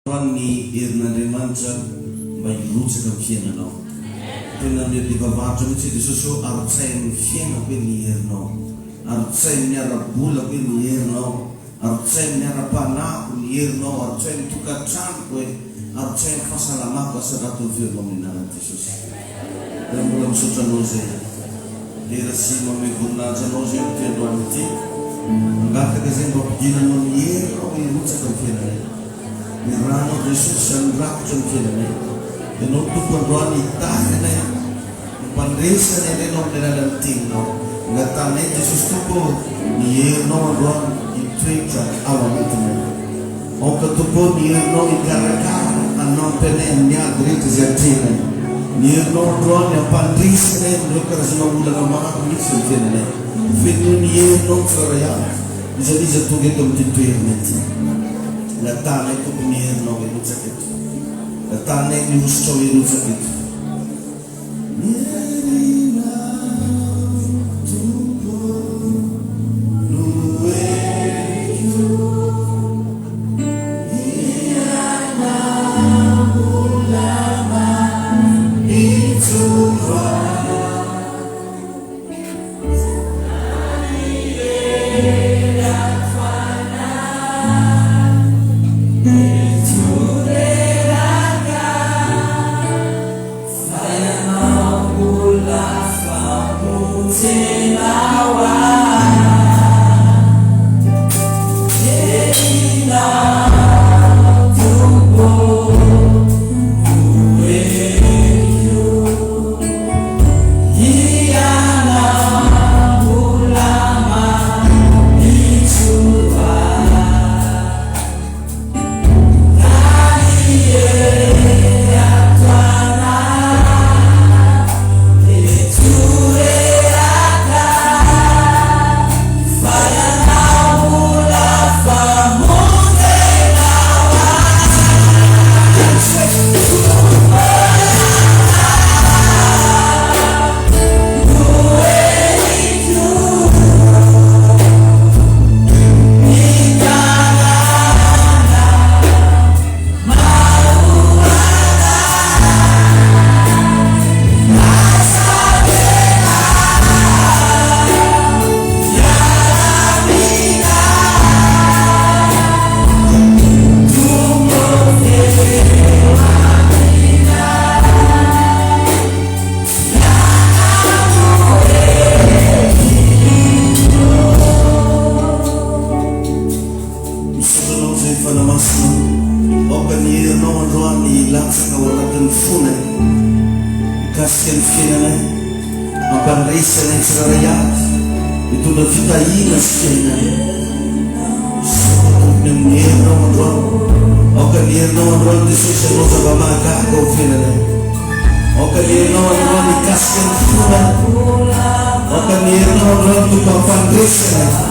Androany ny herin'Andriamanitra mba hirotsaka amin'ny fiainanao. Tena miadiva varotra mihitsy hoe Jesosy ô arotsay amin'ny fiainako hoe ny herinao. Arotsay amin'ny ara-bolako hoe ny herinao. Arotsay amin'ny ara-panahiko ny herinao. Arotsay amin'ny tokantranoko hoe. Arotsay amin'ny fahasalamako. Asandrato ny feonao amin'ny anaran'i Jesosy. Dia mbola misaotra anao izay dera sy manome voninahitra anao izay amin'ity androany ity. Mangataka izay mba hampidinanao ny herinao hirotsaka amin'ny fiainanay. Ny ranao Jesosy handrakotra ny fiainanay. Ianao Tompo androany hitahy anay, hampandresy anay indray Ianao amin'ny alalan'ny teninao. Angatahanay Jesosy Tompo ô, ny herinao androany hitoetra ao anatinay. Aoka Tompo ô ny herinao hikarakara hanampy anay amin'ny ady rehetra izay atrehinay. Ny herinao androany hampandresy anay amin'ireo karazana olana maro misy amin'ny fiainanay. Fenoy ny herinao ny tsirairay avy. Iza n'iza tonga eto amin'ity toerana ity. Natahanay Tompo ny herinao hirotsaka eto. Natahanay ny hosotrao hirotsaka eto. Ny herinao Tompo no heriko. Ianao mbola mampijoro ahy. Misaotra Anao izay Fanahy Masina, aoka ny herinao androany hilatsaka ao anatin'ny fonay, hikasika ny fiainanay, hampandresy anay tsirairay avy, hitondra fitahiana sy fiainana. Misaotra Tompo ny amin'ny herinao androany. Aoka ny herinao androany Jesosy hanao zava-mahagaga ao fiainanay. Aoka ny herinao androany hikasika ny fonay. Aoka ny herinao androany Tompo hampandresy anay.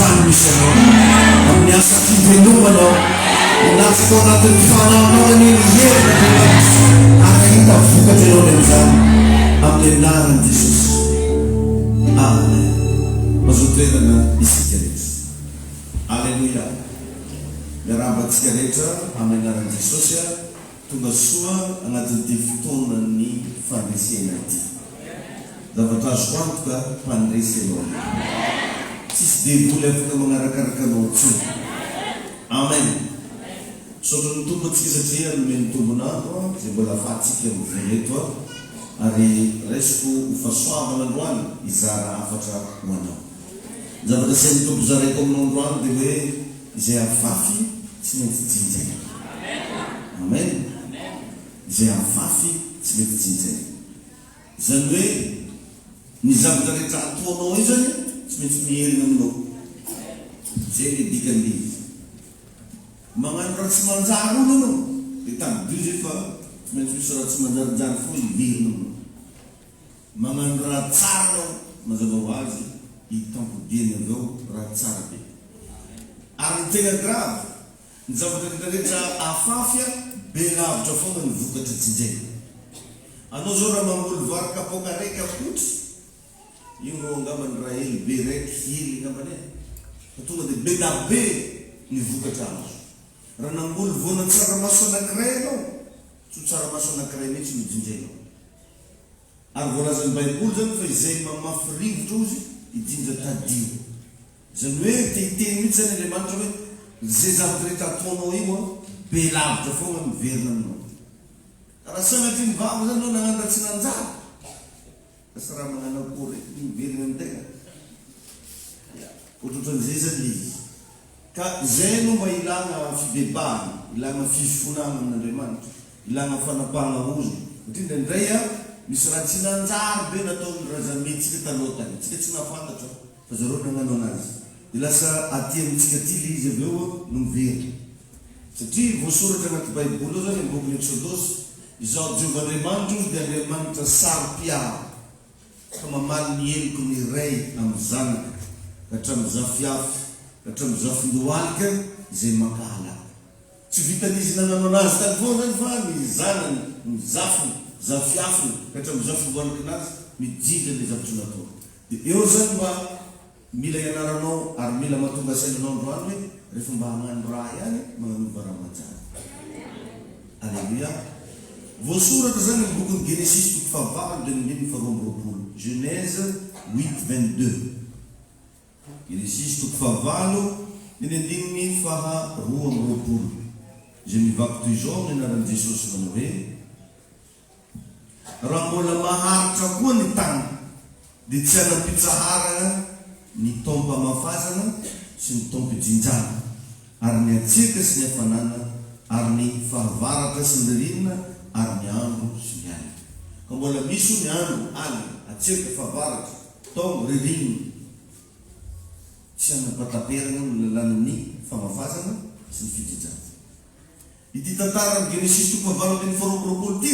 tokantrano misy anao, amin'ny asa fivelomanao. Hilatsaka ao anatin'ny fanahinao anie ny herin'Andriamanitra ary hahita vokatra ianao ny amin'izany, amin'ny anaran'i Jesosy. Amen. Mazoto toerana isika rehetra. Aleloia. Miarahaba antsika rehetra amin'ny anaran'i Jesosy aho. Tonga soa anatin'ity fotoanan'ny fandresena ity. Zavatra azoko antoka, mpandresy ianao io. Tsisy devoly afaka magnarakaraka anao intsony. Amen. Misaotra ny Tompo antsika satria nomeny tombon'andro izay mbola afahantsika mivory eto ary raisiko ho fahasoavana androany hizara hafatra ho anao. Ny zavatra asain'ny Tompo zaraiko aminao androany dia hoe izay afafy tsy maintsy jinjaina. Amen. Izay afafy tsy mety jinjaina. Izany hoe ny zavatra rehetra ataonao io zany tsy maintsy miherina aminao. Zay le dikan'le izy. Magnano raha tsy manjary olo anao dia tadidio zay fa tsy maintsy misy raha tsy manjarinjary foana hiverina aminao. Magnano raha tsara anao mazava ho azy hitampodiany avy eo raha tsara be. Ary ny tegna grave, ny zavatra rehetra rehetra afafy a, be lavitra foagna ny vokatra jinjaina. Anao zao raha mamboly vary kapoaka raiky akotry, io rô angambany raha ely be raiky hely angambany e, fa tonga de be da be ny vokatra azo. Raha namboly voana tsaramaso anakiray anao, tsy ho tsaramaso anakiray mihitsy no jinjainao. Ary voalazan'ny baiboly zany fa izay mamafy rivotra ozy hijinja tadio. Izany hoe te hiteny mihitsy zany Andriamanitra hoe ze zavatra rehetra ataonao io an, be lavitra foagna miverina aminao. Ka raha sanatria ny vava zany anao nagnano raha tsy nanjary, lasa raha magnano akory eky miverina amin-tegna. Ya, ohatrohatran'izay zany le izy. Ka izay no mba ilàna fibebahana, ilàna fifonana amin'Andriamanitra, ilàna fanapahana ozona. Satria indraindray an, misy raha tsy nanjary be nataon'ny razambentsika taloha tany, tsika tsy nahafantatra fa zareo nagnano anazy. Dia lasa aty amintsika aty le izy avy eo no miverina. Satria voasoratra anaty baiboly ao zany amin'ny bokin'ny Eksodosy, Izaho Jehovah Andriamanitra ozy dia Andriamanitra saro-piaro. Ka mamaly ny heloky ny ray amin'ny zanaka, ka hatramin'ny zafiafy, ka hatramin'ny zafin-dohalika izay mankahala ahy. Tsy vitan'izy nagnano anazy tany foana zany fa ny zanany, ny zafiny, zafiafiny, ka hatramin'ny zafin-dohalikinazy mijinja ilay zavatra nataony. Dia eo zany mba Mila ianaranao ary mila mahatonga saina anao androany hoe rehefa mba hagnano raha ihany magnanova raha manjary. Aleloia. Voasoratra zany amin'ny bokin'ny Genesisy toko fahavalo dia ny andininy faharoa amby roapolo. Genèse 8, 22. Genesisy toko fahavalo dia ny andininy faha 22. Izay mivaky toy izao amin'ny anaran'i Jesosy manao hoe. Raha mbola maharitra koa ny tany dia tsy hanam-pitsaharana ny taom-pamafazana sy ny taom-pijinjana, ary ny hatsiaka sy ny hafanana, ary ny fahavaratra sy ny ririnina, ary ny andro sy ny alina. Ka mbola misy hono andro, alina, hatsiaka, fahavaratra, taogno, ririnina. Tsy hanam-pahataperana ny lalànan'ny famafazana sy ny fijinjana. Ity tantaran'ny Genesisy toko fahavalo ambin'ny folo roa amby roapolo ity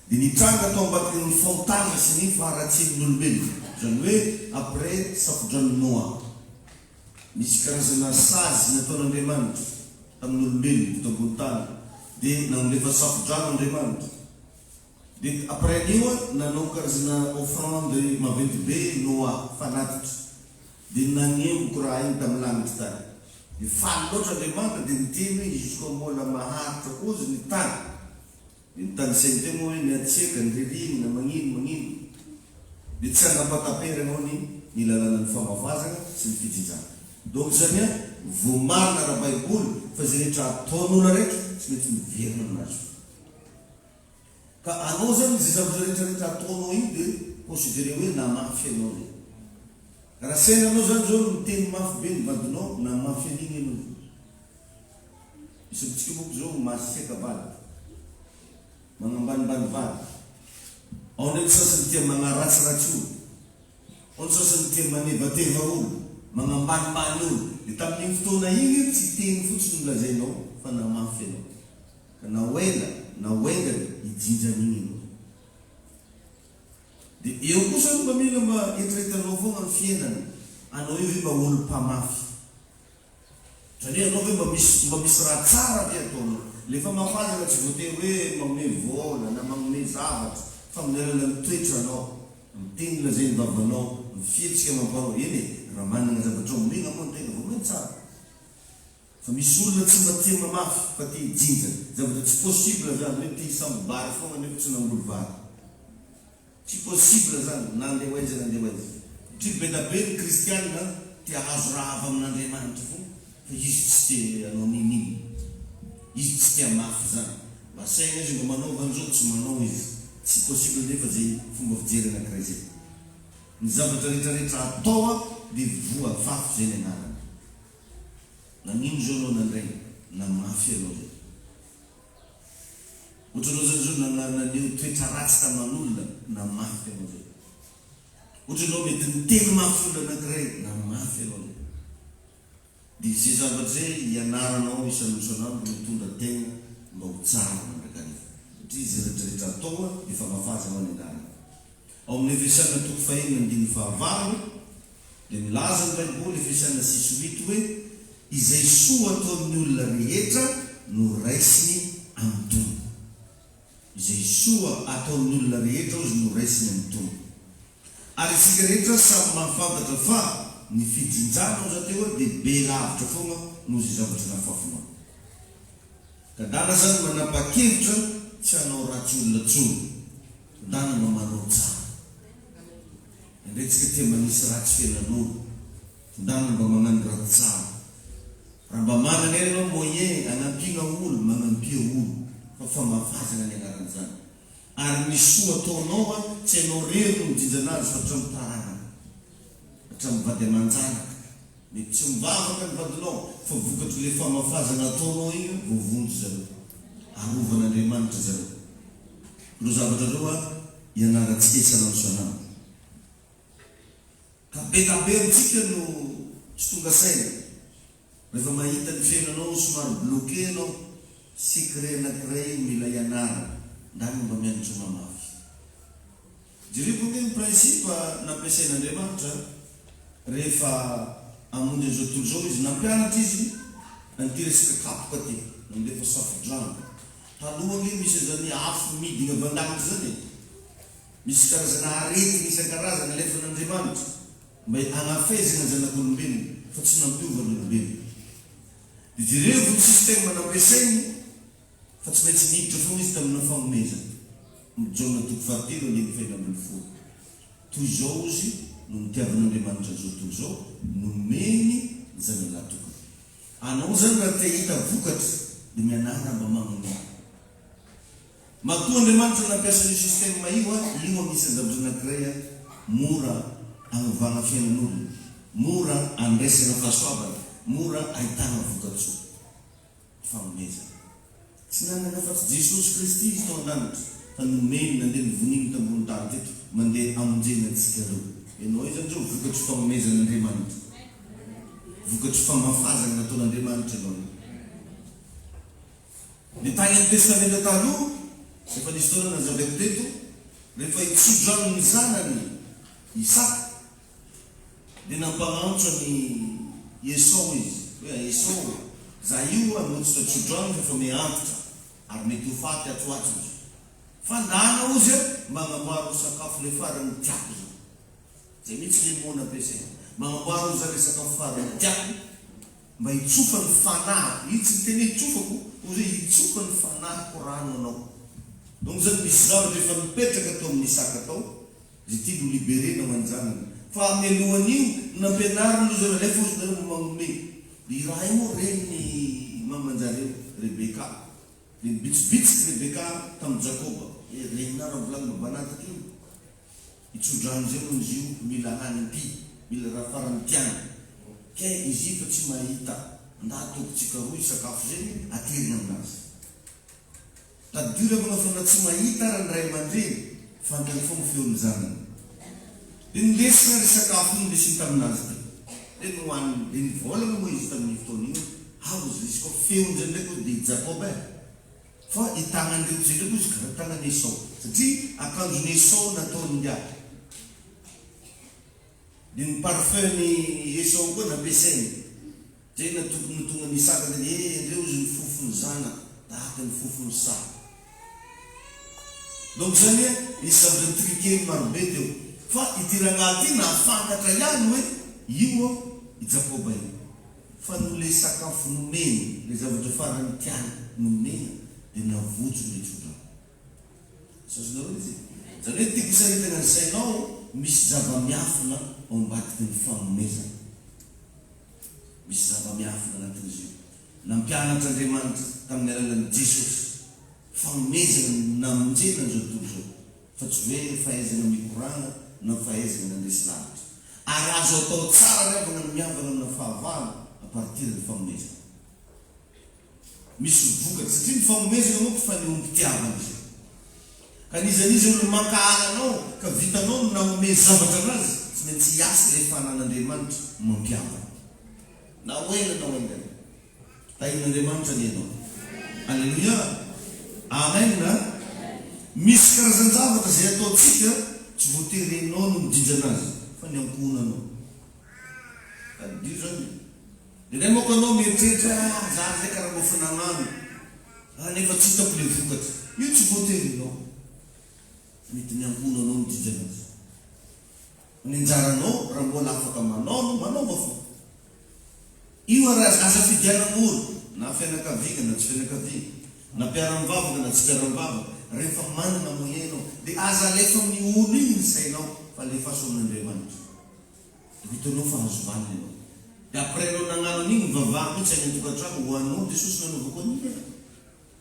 dia nitranga tao ambadiky ny fahotana sy ny faharatsian'ny olombelona, izany hoe après safodranon'i Noa. Nisy karazana sazy nataon'Andriamanitra tamin'ny olombelona teto ambony tany, dia nandefa safodrano Andriamanitra. Dia après an'io nanao karazana offrande maventy be Noa, fanatitra. Dia nagnemboko raha igny tamin'ny lagnitry tany. Dia faly loatra Andriamanitra dia niteny hoe izy koa mbola maharitra koa ozy ny tany. Dia notanisainy teo moa hoe ny hatsiaka, ny ririnina, magnino magnino. Dia tsy hanam-pahataperana ao ny ny lalànan'ny famafazana sy ny fijinjana. Donc zany an, voamarina ara-baiboly fa izay rehetra ataon'olo araiky tsy maintsy miverina aminazy io. Ka anao zany izay zavatra rehetra rehetra ataonao io de considerer hoe namafy anao zay. Raha saina anao zany zao miteny mafy be ny vadinao namafy an'iny ianao zao. Misy amintsika manko zao masiaka vady. Magnambanimbany vady. Ao ndray ny sasany tia magnaratsiratsy olo. Ao ny sasany tia manevateva olo, magnambanimbany olo. De tamin'iny fotoana iny tsy teny fotsiny no lazainao fa namafy anao. Ka na ho ela na ho haingana hijinja an'iny ianao. Dia eo kosa aloha mba mila mba eritreretanao foana ny fiainana. Anao io ve mba olo mpamafy? Zany hoe anao ve mba misy mba misy raha tsara ve ataonao? Le famafazana tsy voatery hoe magnome vola na magnome zavatra fa amin'ny alalan'ny toetranao, ny teny lazain'ny vavanao, ny fihetsika amam-panao. Eny e, raha manana zavatra omena moa ny tegna vao main tsara. Fa misy olona tsy mba tia mamafy fa te hijinja. Zavatra tsy possible zany hoe te hisambo-bary foagna nefa tsy namboly vary. Tsy possible zany na andeha ho aiza na andeha ho aiza. Satria be da be ny kristianina te hahazo raha avy amin'Andriamanitra foana fa izy tsy te hanao n'inon'inona. Izy tsy te hamafy zany. Mba asaina izy mba manaova an'izao, tsy manao izy. Tsy possible nefa zay fomba fijery anakiray zay. Ny zavatra rehetra rehetra atao dia voa vafy zay ny anarany. Nagnino zao anao nandray namafy anao zay. Ohatra anao zany zao naneho toetra ratsy taman'olona namafy anao zay. Ohatra anao mety niteny mafy olona anakiray namafy anao zay. Dia izay zavatra izay ianaranao isan'andro mitondra tegna mba ho tsara mandrakariva. Satria izay rehetra rehetra atao dia famafazana ny anarana. Ao amin'ny Efesiana toko fahenina andininy fahavalo dia milaza ny Baiboly, Efesiana 6 huit, hoe, Izay soa ataon'ny olona rehetra no raisiny amin'ny Tompo. Izay soa ataon'ny olona rehetra hozy no raisiny amin'ny Tompo. Ary isika rehetra samy mahafantatra fa ny fijinjana hozy teo dia be lavitra foana noho izay zavatra nafafinao. Kadana zany manapa-kevitra tsy hanao ratsy olona tsony. Ndana mba manao tsara. Indray tsika tia manisy ratsy fiainan'olo. Ndana mba magnano raha tsara. Raha mba managna enao moyen agnampiagna olo, magnampia olo. Fa famafazagna ny agnaran'izany. Ary ny soa ataonao a, tsy enao rery no mijinja anazy fa hatramin'ny taranaka. Hatramin'ny vady aman-janaka. Mety tsy mivavaka ny vadinao fa vokatr'ilay famafazana ataonao iny voavonjy zareo. Arovan'Andriamanitra zareo. Ireo zavatra ireo a ianarantsika isan'andro isan'andro. Ka be da be amintsika no tsy tonga saina. Rehefa mahita ny fiainanao somary bloqué ianao, secret anankiray mila ianarana, ndany mba mianatra mamafy. Jereko ange ny principe nampiasain'Andriamanitra rehefa hamonjy an'izao tontolo izao Izy. Nampianatra Izy an'ity resaka kapoka ity, nandefa safo-drano. Taloha ange misy an'izany afo midina avy an-danitra izany e. Misy karazana aretina isan-karazany alefan'Andriamanitra mba hanafezana ny zanak'olombelona fa tsy nampiova ny olombelona. Dia jerevo ny système nampiasainy. Fa tsy maintsy niditra foana izy tamina fagnomezana. Jaona toko fahatelo andininy fahenina 12. Toy izao ozy no nitiavan'Andriamanitra an'izao tontolo izao, nomeny ny Zanany lahy tokana. Anao zany raha te hahita vokatra dia mianara mba magnome. Matoa Andriamanitra nampiasa an'io système io an, io agnisan'ny zavatra anakiray an, mora agnovagna fiainan'olona, mora andraisana fahasoavana, mora ahitagna vokatsoa. fanomezana. Tsy nanana afa-tsy Jesosy Kristy izy tao an-danitra, fa nomeny nandeha nivoniny tambony tany teto, mandeha hamonjena antsika ireo. Ianao io zany zao vokatry fanomezan'Andriamanitra. Vokatry famafazana nataon'Andriamanitra ianao io. Ny tany amin'ny Testamenta Taloha, efa nisy fotoana nazavaiko teto, rehefa hitsodrano ny zanany Isaka, Dia nampagnantso an'i Esao izy, hoe, A Esao ô, za io hanotsitra tsodrano fa efa miha-antitra, ary mety ho faty atsy ho atsy ozy. Fa ndana ozy a, magnamboara ho sakafo le farany tiako za. Zay mihitsy le mot nampiasainy. Magnamboara ozy za le sakafo farany tiako, mba hitsofa ny fanahiko. Izy tsy niteny hoe hitsofako, ozy hoe hitsofa ny fanahiko rano anao. Donc zany misy zavatra efa nipetraka tao amin'i Isaka tao, Izay tiany ho liberena ho an'janany. Fa mialohan'io, nampianariny ozy ireo, alefa ozy nareo mba magnome. Dia i raha io moa renin'i mamanjareo, Rebeka. Dia nibitsibitsika Rebeka tamin'i Jakoba, hoe, Reninà raha volagny babanà taty io. I tso-drano izay hono izy io mila hanim-py, mila raha farany tiany. Kay izy io fa tsy mahita. Andà ataovitsika roa io sakafo izay, aterina aminazy. Tadidio ry havana fa na tsy mahita ara ny ray aman-dreny, fantany foagna feon'ny zanany. Dia nindesina ary sakafo io nindesiny taminazy ty. Dia nohaniny. Dia nivôlagna moa izy tamin'io fotoana io hoe, Ao izy izy koa feon-dry ndraiky hozy dia i Jakoba e! Fa i tagnan'ireto zay ndraiky hozy karaha tagnan'i Esao. Satria akanjon'i Esao nataon'ingahy. Dia ny parfum-n'i Esao koa nampiasainy. Zay no tokony ho tonga ny Isaka dia eh endreo izy ny fofon'ny zanako tahaka ny fofon'ny saha. Donc zany hoe nisy zavatra ni-truquer-ny marobe teo. Fa ity rangahy ity nahafantatra ihany hoe io an i Jakoba io. Fa noho le sakafo nomeny, le zavatra farany tiany nomena dia navotsony le tsodrano. Azonareo izy e? Zany hoe tiako hisaritana ny sainao misy zava-miafina ao ambadiky ny fanomezana. Misy zava-miafina anatin'izy io. Nampianatra Andriamanitra tamin'ny alalan'i Jesosy. Fanomezana no namonjena an'izao tontolo izao, fa tsy hoe fahaizana mikoragna na fahaizana nandresy lahatra. Ary azo atao tsara ry havana ny mihavana amina fahavalo à partir ny fanomezana. Misy vokatra, satria ny fanomezana manko fanehoam-pitiavana izay. Ka n'iza n'iza olona mankahala anao ka vitanao ny nanome zavatra anazy, tsy maintsy hiasa ilay fanan'Andriamanitra mampihavana. Na ho ela na ho haingana. Tahin'Andriamanitra anie ianao. Aleloia! Amen a! Misy karazan-javatra izay ataontsika tsy voatery ianao no mijinja anazy fa ny ankohonanao. Tadidio izany e! Indraindray manko anao mieritreritra hoe ah za zay karaha mba efa nagnano ah nefa tsy hitako le vokatra. Io tsy voatery ianao. Mety ny ankohonanao mijinja anazy. Ny anjaranao raha mbola afaka manao no manaova fô. Io ary aza fidianana olo, na fianakaviana na tsy fianakaviana, na mpiara-mivavaka na tsy mpiara-mivavaka, rehefa manana moyen ianao dia aza alefa amin'ny olo iny ny sainao fa alefaso amin'Andriamanitra. Dia ho hitanao fa azo valiny ianao. Dia après anao nagnano an'igny mivavaha mihitsy any an-tokantrano ho anao Jesosy nanaovako an'igny e.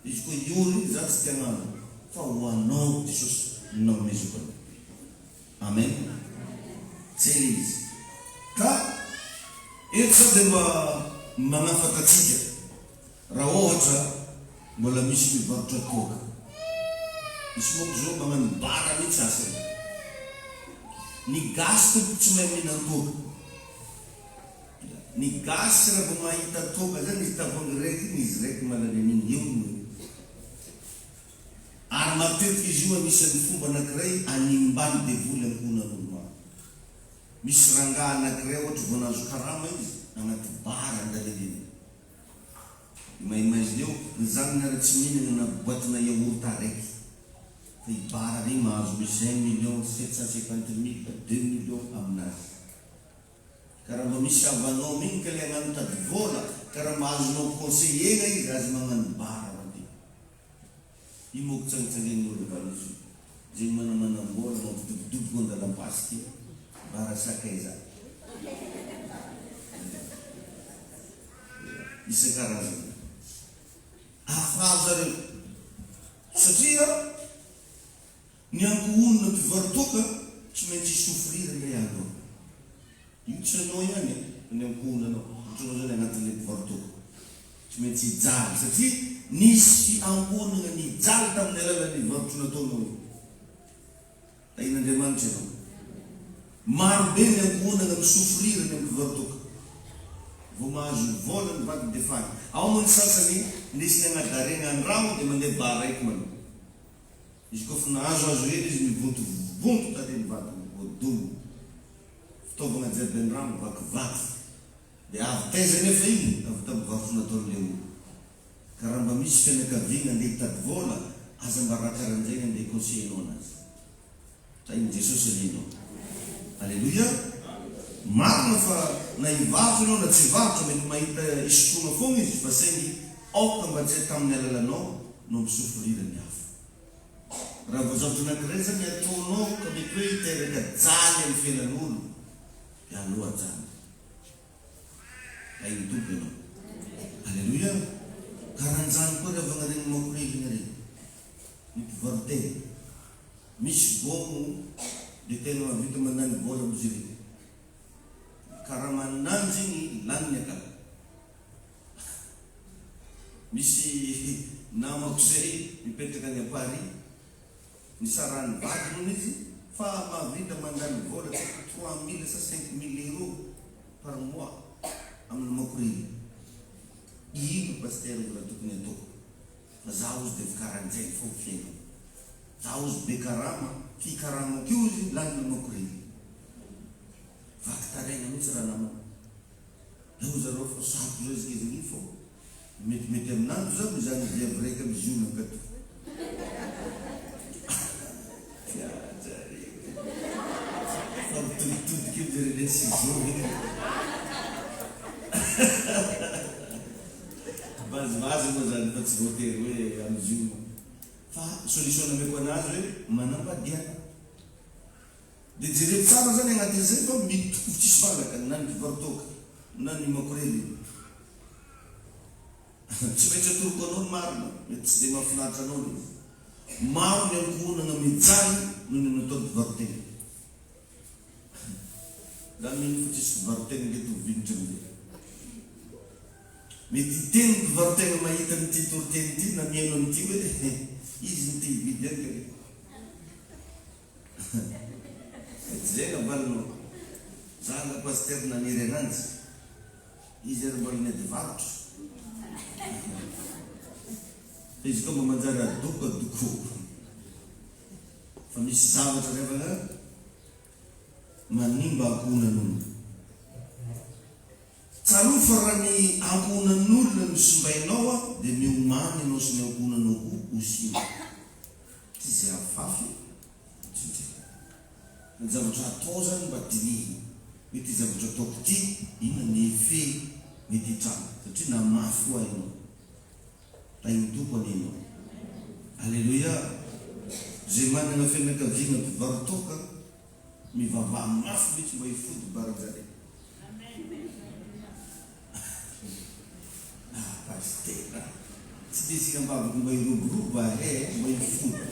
Izy koa io ry za tsy te hagnano fa ho anao Jesosy no nanomezako an'io. Amen. Zay le izy. Ka eto za de mba magnafaka antsika raha ohatra mbola misy mivarotra toaka. Misy manko zao magnano bara mihitsy asany. Ny gasy tompoko tsy mahay mihinan-toaka. Ny gasy raha vao mahita toaka zany izy tavoahangy raiky iny izy raiky malany an'iny eo no eo. Ary matetika izy io anisan'ny fomba anakiray animbany devoly ankohonan'olo maro. Misy rangahy anakiray ohatra vao nahazo karama izy anaty bar andaleneny. Maimaizina eo, ny zanany ara tsy mihinagna na boite-na yaourt araiky. Fa i bar regny mahazo misy un million 750 mille, 2 millions aminazy. Ka raha mba misy havanao mino ka le hagnano tady vola ka raha mba azonao conseiller-na izy aza magnano bar rabe. Io moko tsangitsangenin'olo valiso zegny manamanam-bola mampidobodoboko andalam-pasika bar sakaiza. Isan-karazany. Afaho zareo satria ny ankohonana mpivaro-toaka tsy maintsy hi-souffrir indray andro any. Io tsy anao ihany e, fa ny ankohonanao. Ohatra anao zany anatin'ilay mpivaro-toaka. Tsy maintsy hijaly satria nisy ankohonana nijaly tamin'ny alalan'ny varotra nataonao io. Tahian'Andriamanitra ianao. Maro be ny ankohonana mi-souffrir ny amin'ny mpivaro-toaka. Vao mahazo vola ny vadiny dia faly. Ao moa ny sasany ndesiny agnadarena andramo dia mandeha bar raiky maloha. Izy koa fa nahazoazo hely izy mivontovonto tarehin'ny vadiny, voadona. Fitaovagna jiaby an-drano vakivaky. Dia avy taiza anefa iny? Avy tamin'ny varotra nataon'ilay olona. Ka raha mba misy fianakaviagna andeha hitady vôla, aza mba raha karan'izegny andeha conseiller-nao anazy. Tahin'i Jesosy anie ianao. Aleloia! Marina fa na hivarotra ianao na tsy hivarotra, mety mahita hisotroana foagna izy fa saingy aoka mba tsy tamin'ny alalanao no hampisofrira ny hafa. Raha vao zavatra anankiray zany ataonao ka mety hoe hiteraka jaly amin'ny fiainan'olo dia aleo ajanona. Tahin'ny Tompo ianao. Aleloia! Karan'izany koa ry havagna regny makorelina regny, ny mpivarotena. Misy gômo dia tena mahavita mandany vôla amin'izy ireny. Karamananjy igny laniny akany. Misy namako zay mipetraka any Paris, nisarahan'ny vadiny hono izy fa mahavita mandany vola tsy haiko 3000 sa 5000 euros par mois amin'ny makorely. Ino pasitera mbola tokony ataoko fa za ozy dia efa karanjay fô ny fiainako. Za ozy be karama, ty karamako io ozy lanina makorely. Vaky taraina mihitsy ranamana. Eo zareo fa sarotro zay izy kely fô metimety aminandro za mizaha ny viavy raika miziona akato. Tiajareo. Fa mitoditodika eo zareo le ciseaux ve. Vazivazy moa zany fa tsy voatery hoe amiziona. Fa solution nameko anazy hoe manambadiana. Dia jereo tsara zany agnatin'izay fa mitovy tsisy valaka na ny mpivaro-toaka na ny makorely. Tsy maintsy atoroko anao ny marina, mety tsy dia mahafinaritra anao ilay izy. Maro ny ankohonana mijaly noho ny nataon'ny mpivaro-tena. Za mino fa tsisy mpivaro-tena ange toa vinitra amin'izay. Mety hiteny ny mpivaro-tena mahita an'ity toriteny ity na mihaino an'ity hoe izy no te hividy ihany ka. Zay navalinao. Za nga pasteur nanery ananjy. Izy ary mbola niady varotra. Fa izy koa mba manjary adoko adoko. Fa misy zavatra ry havana manimba ankohonan'olona. Tsarovy fa raha ny ankohonan'olona no simbainao dia miomàna ianao sy ny ankohonanao koa ho simba. Tsy izay afafy tsy ho jerena. Ny zavatra atao zany mba dinihina hoe ity zavatra ataoko ity inona ny effet mety hitranga satria namafy hoa ianao. Tahin'ny Tompo anie ianao. Aleloia! Izay manana fianakaviana mpivaro-toaka mivavaha mafy mihitsy mba hifody baranjare. Ah pasitera, tsy dia isika ambavaka mba hiroborobo ahe eh, mba hifody.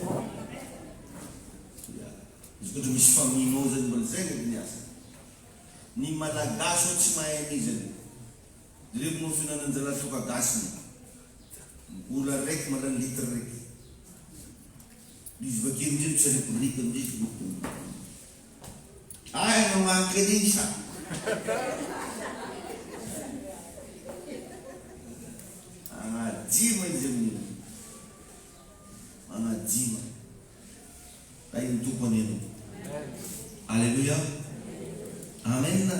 Ya, izy koa ohatra misy famille-nao zany mbola zay nge ny asa. Ny malagasy ao tsy mahay an'iza aloha. Jereo moa fihinanan-jalahy toaka gasy moa. Mbola raiky malany litre raiky. Izy bakeo amizay mitsarikoriko amizay izy. Ay no mankilisa. Agnajima izy amin'io. Agnajima. Tahin'ny Tompo anie ianao. Aleloia. Amen.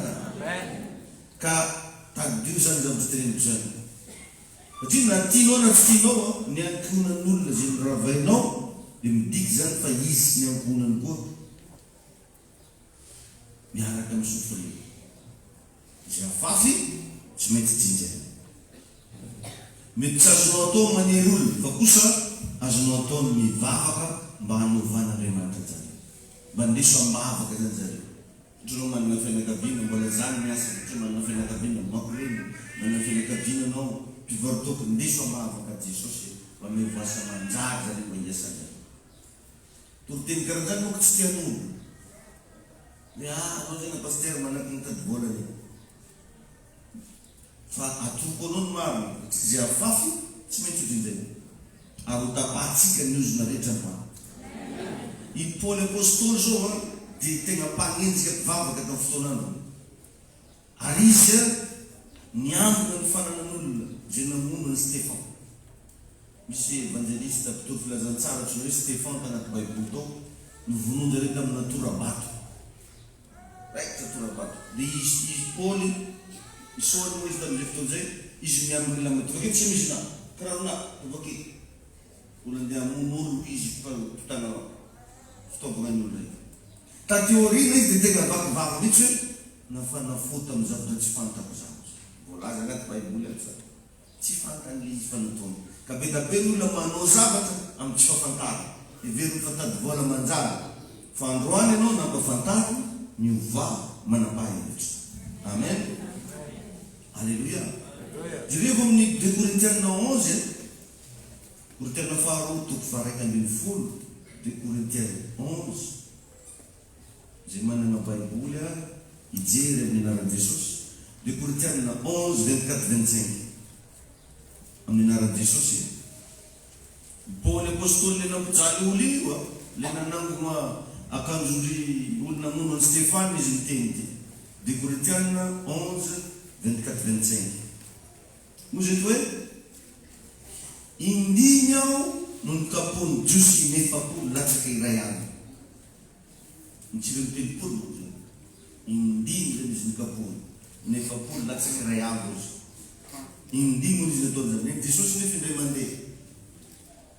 Ka tadidio izany zavatra teneniko izany. Satria na tianao na tsy tianao, ny ankohonan'olona izay noravainao dia midika izany fa izy sy ny ankohonany koa miaraka mi-souffrir. Izay afafy tsy maintsy jinjaina. Mety tsy azonao atao ny manery olona fa kosa azonao atao ny mivavaka mba hanovan'Andriamanitra an-jareo. Mba ndeso am-bavaka izany zareo. Ohatra anao manana fianakaviana, mbola zany ny asa satria manana fianakaviana, makorely, manana fianakaviana anao, mpivaro-toaka, ndeso am-bavaka Jesosy mba amevo asa manjary zareo mba hiasan-jareo. Toriteny karanzany manko tsy tian'olo. Hoe ah anao zany pasitera manaky mitady vola anie. Fa atoroko anao ny marina, tsy izay afafy tsy maintsy ho jinjaina. Ary ho tapahantsika ny ozona rehetra androany. I Paoly Apostoly zao an dia tegna mpagnenjika mpivavaka tamin'ny fotoan'androny. Ary izy an niambina ny fananan'olona izay namono an'i Stefan. Misy evanjelista mpitory filazantsara antsoina hoe Stefan tanaty baiboly tao, novonoin-jareo tamina tora-bato. Raikitra tora-bato. Dia izy, izy Paoly, i Saoly moa izy tamin'izay fotoana izay, izy miambina ilay lamba tovakely, tsy misy na kiraro na tovakely. Mbola andeha hamono olo izy mpitana fitaovagna ny olona io. Taty aoriana izy dia tegna vaky vava mihitsy hoe nafana fo tamin'ny zavatra tsy fantako zaho. Voalaza anaty baiboly ato zany. Tsy fantany le izy fa nataony. Ka be da be ny olona manao zavatra amin'ny tsy fahafantarana. Heveriny fa tady vola manjary. Fa androany ianao nampafantariny, miovà, manapaha hevitra. Amen. Aleloia. Jerevo amin'ny deux Korintiana 11 e. Korintiana faharoa toko faha-11, deux Korintiana 11. Izay manana baiboly ary hijery amin'ny anaran'i Jesosy, deux Korintiana 11 24 25 amin'ny anaran'i Jesosy e. I Paoly apostoly le nampijaly olo io a, le nanangona akanjon-dry olo namono an'i Stefana izy niteny ity, deux Korintiana 11 24 25. Hoy izy eto hoe, Indimy aho no nokapohin'ny Jiosy inefapolo latsaka iray alina. Ny 39 moa izany. Indimy zany izy nokapohina. Inefapolo latsaky iray andro izy. Indimy hono izy nataony zany. Nen'i Jesosy nefa indray mandeha.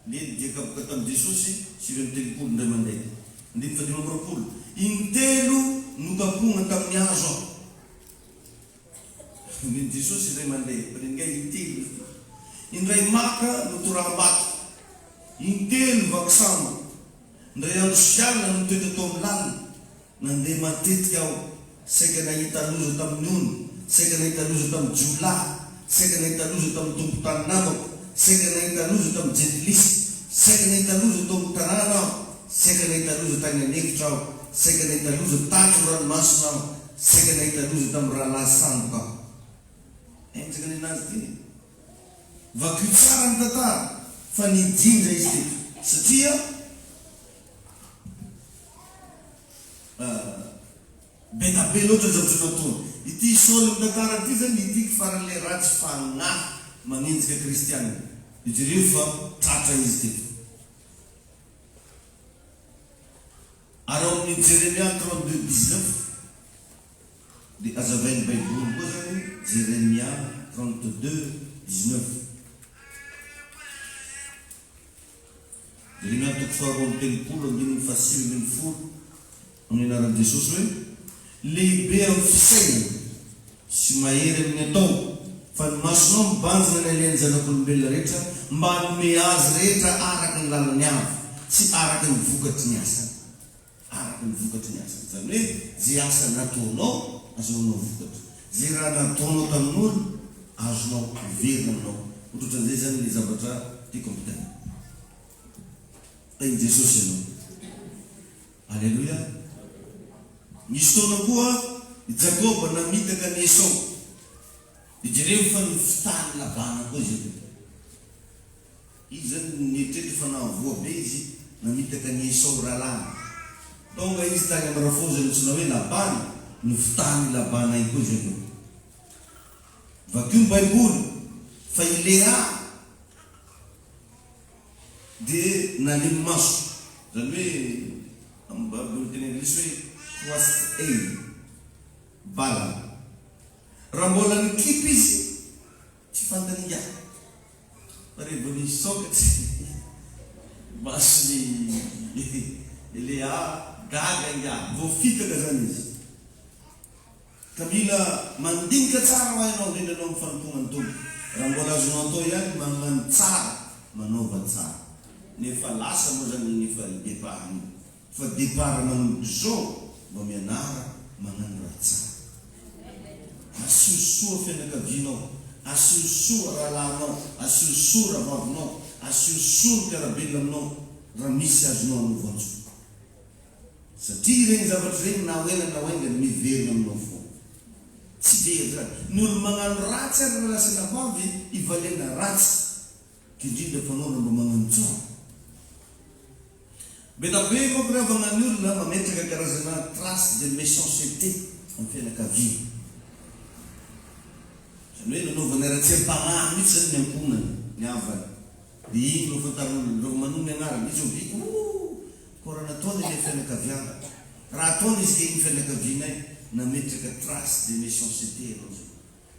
Neny dia kapoka tamin'i Jesosy 39 indray mandeha. Andininy faha-25. Intelo nokapohina tamin'ny hazo aho. Nen'i Jesosy indray mandeha, fa nen'ingahy intelo izy ity. Indray maka notoraham-bato. Intelo vaky sambo. Indray andro sy alina nitoetra tao amin'ny lalina. Nandeha matetika aho, saika nahita loza tamin'ny ony, saika nahita loza tamin'ny jiolahy, saika nahita loza tamin'ny tompon-tany namako, saika nahita loza tamin'ny jentilisa, saika nahita loza tao amin'ny tanàna aho, saika nahita loza tany an'efitra aho, saika nahita loza tany amin'ny ranomasina aho, saika nahita loza tamin'ny rahalahy sandoka aho. Henjaka nenazy ity e! Vakio tsara ny tantara fa nijinja izy teto satria Be da be loatra ny zavatra nataony. Ity Saoly mitantara ity zany ity faran'ilay ratsy fagnahy magnenjika kristiana. Dia jereo fa tratra izy teto. Ary ao amin'ny Jeremia 32 19 dia azavain'ny baiboly koa zany Jeremia 32 19. Jeremia toko faharoa amby telopolo andininy faha-19 amin'ny anaran'i Jesosy hoe, Lehibe amin'ny fisainana sy mahery amin'ny atao, fa ny masonao mibanjina ny alehan'ny zanak'olombelona rehetra mba hanome azy rehetra araka ny lalany avy sy araka ny vokatry ny asany. Araka ny vokatry ny asany. Izany hoe izay asa nataonao, azahoanao vokatra. Izay raha nataonao tamin'olo, azonao miverina aminao. Ohatrohatran'izay izany ilay zavatra tiako ampitaina. Tahin'i Jesosy ianao. Aleloia. Nisy fotoana koa i Jakoba namitaka an'i Esao. Dia jereo fa nifitahan'i Labana koa izy ireo. Izy izany nieritreritra fa nahavoa be izy namitaka an'i Esao rahalahiny. Tonga izy tany amin'ny rafozany antsoina hoe Labana, nofitahan'i Labana ihany koa izy avy eo. Vakio ny Baiboly fa i Lea dia nalemy maso, izany hoe amin'ny teny anglisy hoe crossed eye, balana. Raha mbola nikipy izy, tsy fantany ingahy. Fa rehefa nisokatry ny mason'i Lea, gaga ingahy, voafitaka izany izy. Ka mila mandinika tsara hoa ianao, indrindra ianao amin'ny fanompoana ny Tompo. Raha mbola azonao atao ihany ny magnano tsara, manaova tsara. Ny efa lasa moa zany iny efa départ iny. Fa départ manomboka izao mba mianara magnano raha tsara. Asio soa fianakavianao, asio soa rahalahinao, asio soa rahavavinao, asio soa ny mpiara-belona aminao raha misy azonao anaovan-tsoa. Satria ireny zavatra ireny na ho ela na ho haingana miverina aminao foana. Tsy very zany. Ny olo magnano ratsy ary raha lasa anabavy ivaliana ratsy. Indrindra fa anao raha mba magnano tsara. Be da be manko ry havagna ny olona mametraka karazana trace de méchanceté amin'ny fianakaviana. Izany hoe nanaovany haratsiam-pagnahy mihitsy zany ny ankohonany, ny havany. Dia iny no ahafantaran'olona, rehefa manonona ny anarany, izy vao vita, ooh! Koa raha nataony ilay fianakaviana, raha ataony izy ka iny fianakavianay, nametraka trace de méchanceté ianao zay.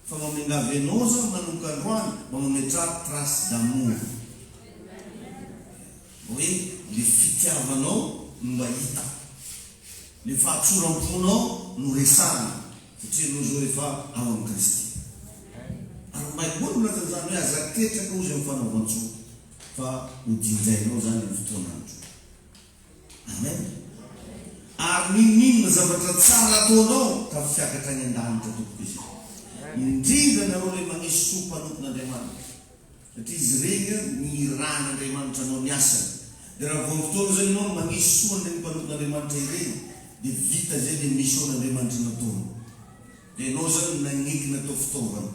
Fa mba miangavy anao za manomboka androany, mba mametraha trace d'amour. Mba hoe le fitiavanao no mba hita. Le fahatsoram-ponao no resahana, satria ianao zao efa ao amin'i Kristy. Ary ny Baiboly milaza an'izany hoe aza ketraka hozy amin'ny fanaovan-tsoa fa ho jinjainao izany amin'ny fotoan'andro. Amen. Ary n'inon'inona zavatra tsara ataonao tafiakatra any an-danitra tompoko izy. Indrindra nareo le magnisy soa mpanompon'Andriamanitra. Satria izy ireny nirahan'Andriamanitra hanao ny asany. Dia raha vao fotoana izany ianao magnisy soa an'ireny mpanompon'Andriamanitra ireny dia vita izay le mission-n'Andriamanitra nataony. Dia ianao izany no nagneky natao fitaovana.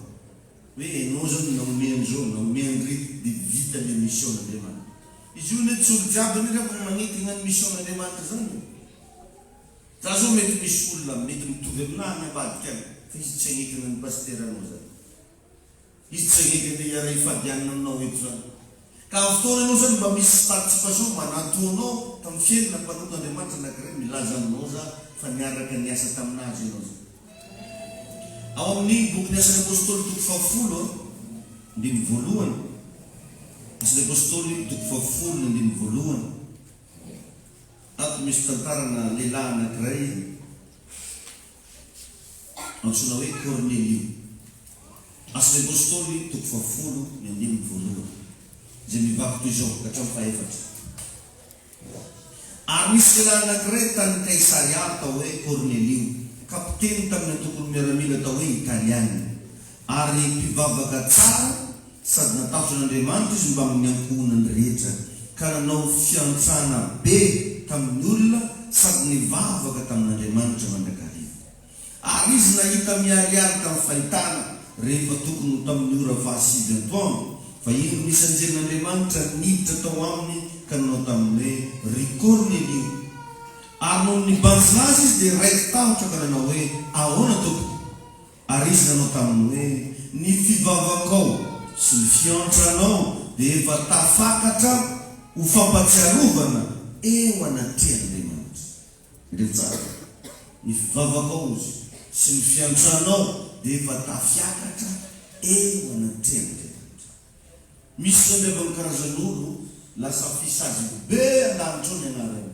Hoe ianao izany no nagnome an'izao, nagnome an'ireto dia vita le mission-n'Andriamanitra. Izy io anie tsy olo jiaby anie raha vao magneky hagnano mission-n'Andriamanitra izany e. Za zao mety misy olona mety mitovy aminahy any ambadika any fa izy tsy hagneky hagnano pasitera anao zany. Izy tsy hagneky andeha hiara hifady hanina aminao eto zany. Ka amin'ny fotoana ianao zany mba misy participation mba nataonao tamin'ny fiainana mpanompon'Andriamanitra anakiray milaza aminao za fa niaraka niasa taminazy ianao zany. Ao amin'ny bokin'ny Asan'ny Apostoly toko fahafolo andininy voalohany, Asan'ny Apostoly toko fahafolo ny andininy voalohany, ato misy tantarana lehilahy anankiray antsoina hoe Kornelio. Asan'ny Apostoly toko fahafolo ny andininy voalohany, izay mivaky toy izao ka hatramin'ny fahefatra. Ary nisy lehilahy anankiray tany Kaisaria atao hoe Kornelio, kapiteny tamin'ny antokon'ny miaramila atao hoe Italiana, ary mpivavaka tsara sady natahotra an'Andriamanitra izy mbamin'ny ankohonany rehetra, ka nanao fiantrana be tamin'ny olona sady nivavaka tamin'Andriamanitra mandrakariva. Ary izy nahita miharihary tamin'ny fahitana, rehefa tokony ho tamin'ny ora fahasivy antoandro, fa indro nisy anjelin'Andriamanitra niditra tao aminy ka nanao taminy hoe, Ry Kornelio! Ary nony nibanjina azy izy dia raiki-tahotra ka nanao hoe, Ahoana, tompoko? Ary izy nanao taminy hoe, Ny fivavakao sy ny fiantranao dia efa tafakatra ho fampatsiarovana eo anatrehan'Andriamanitra. Ndreo tsara. Ny fivavakao ozy sy ny fiantranao dia efa tafiakatra eo anatrehan'Andriamanitra. Misy zany avy amin'ny karazan'olo lasa fisazy be an-danitra ao ny anarany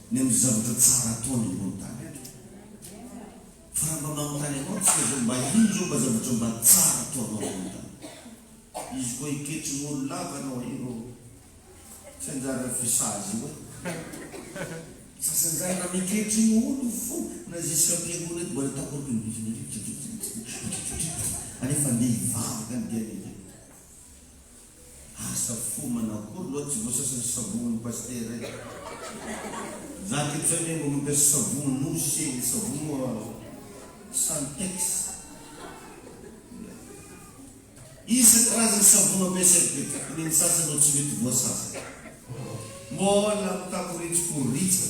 ny amin'ny zavatra tsara ataony ambony tany eto. Fa raha mba manontany anao tsika zao mba ino zao mba zavatra mba tsara ataonao ambony tany? Izy koa hiketrin'olo lava anao ireo. Tsy anjara fisazy io e. Sasany zany raha miketrigny olo fo na jusqu'à am-piangonana eto mbola takoriko ny bizina alefa andeha hivavaka ny diany edy. Asa fo manakory loha tsy voasasan'ny savognin'ny pasitera e. Za aketo zany mba mampiasa savogno nosy e, savogno santex. Isan-karazany savony ampiasaiko teto, ny ny sasany no tsy mety voasasa. Mbola mitakoritsikoritsa,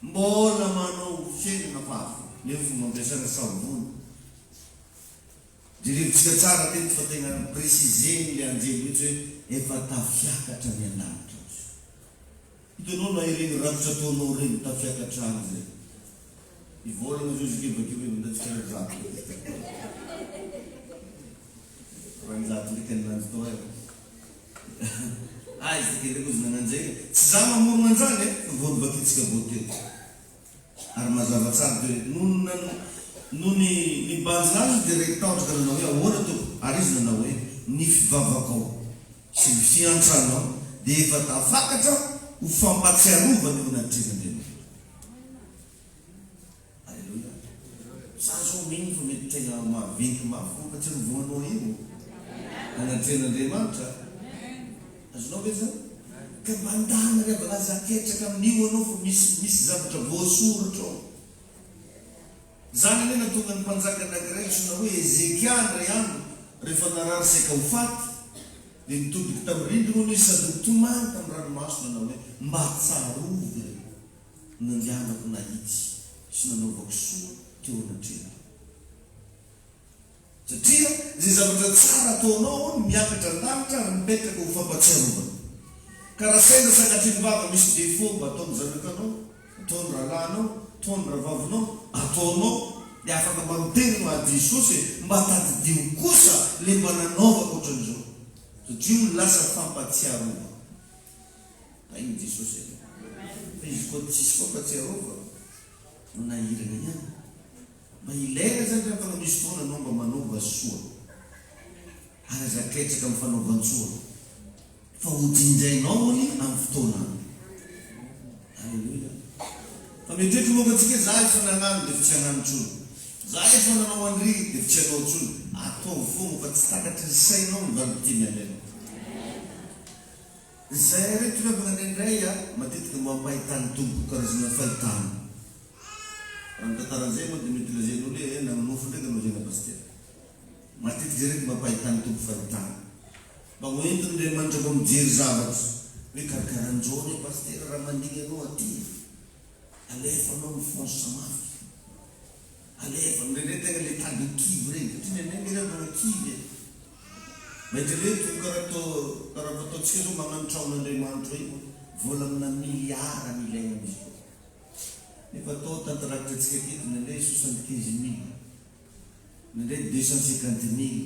mbola manao fiainana hafahafa nefa fomba ampiasana savony. Jerevintsika tsara teto fa tegna ni-preciser-n'ilay anjely mihitsy hoe efa tafiakatra any an-danitra izy. Hitanao na ireny rakitra ataonao ireny tafiakatra any zay. Hivolagna zao izy ke bakeo hoe minday 200. 200 ndraiky aninanjy tao e. Aiza ke ndraiky ozy nagnano zay. Tsy za mamorogna anzany e, fa vao novakintsika vao teo. Ary mazava tsara dia hoe nony nan nony nibanjina azy izy dia raiki-tahotra ka nanao hoe, Ahoana, Tompoko? Ary izy nanao hoe, Ny fivavakao sy ny fiantranao dia efa tafakatra ho fampatsiarovana eo anatrehan'Andriamanitra. Aleloia. Za zao mino fa mety tegna maventy mafy fampatsiarovanao io anatrehan'Andriamanitra. Azonao ve zany? Ka mba andana ry havana aza aketraka amin'io anao fa misy misy zavatra voasoratra ao. Zany anie nahatonga ny mpanjaka anakiray antsoina hoe Hezekia indray andro rehefa narary saika ho faty dia nitodika tamin'ny rindrina hono izy sady nitomany tamin'ny ranomaso nanao hoe mba tsarovy re ny nandehanako nahitsy sy nanaovako soa teo anatrehanao. Satria izay zavatra tsara ataonao hono miakatra an-danitra ary mipetraka ho fampatsiarovana. Ka raha sendra sanatria ny vava misy défaut mba ataon'ny zanakanao, ataon'ny rahalahinao, ataon'ny rahavavinao, ataonao, dia afaka mba miteny anao ah Jesosy e, mba tadidio kosa le mba nanaovako ohatran'izao. Satria io lasa fampatsiarovana. Tahin'i Jesosy ianao. Fa izy koa tsisy fampatsiarovana, manahirana ihany. Mba ilaina zany rehefa fa misy fotoana anao mba manaova soa ary aza ketraka amin'ny fanaovan-tsoa fa ho jinjainao ony amin'ny fotoanany. Aleloia. Fa mieritreritra manko antsika hoe za efa nagnano dia efa tsy hagnano intsony. Za efa nanao an'ry dia efa tsy hanao intsony. Ataovy foagna fa tsy takatry ny sainao ny valim-pitia miandry anao. Zay reto ry havana indraindray a, matetika mba ampahitan'ny Tompo karazana fahitana. Raha mitantara an'izay moa dia mety lazain'olo hoe eh nanonofy ndraiky anao zay Pasitera. Matetika zay reto mba ampahitan'ny Tompo fahitana. Mba ho entin'Andriamanitra mba mijery zavatra hoe karakaran'izao anie Pasitera raha mandigny anao aty e. Alefa anao mifonce mafy. Alefa, indraindray tegna le tady ho kivy regny satria indraindray nge reo mbola kivy e. Mahita ireto karaha atao karaha fataontsika zao magnano traon'Andriamanitra io vola amina milliard ny ilaina amin'izy io. Nefa atao tantirakitra antsika aketo indraindray 75 mille, indraindray 250 mille,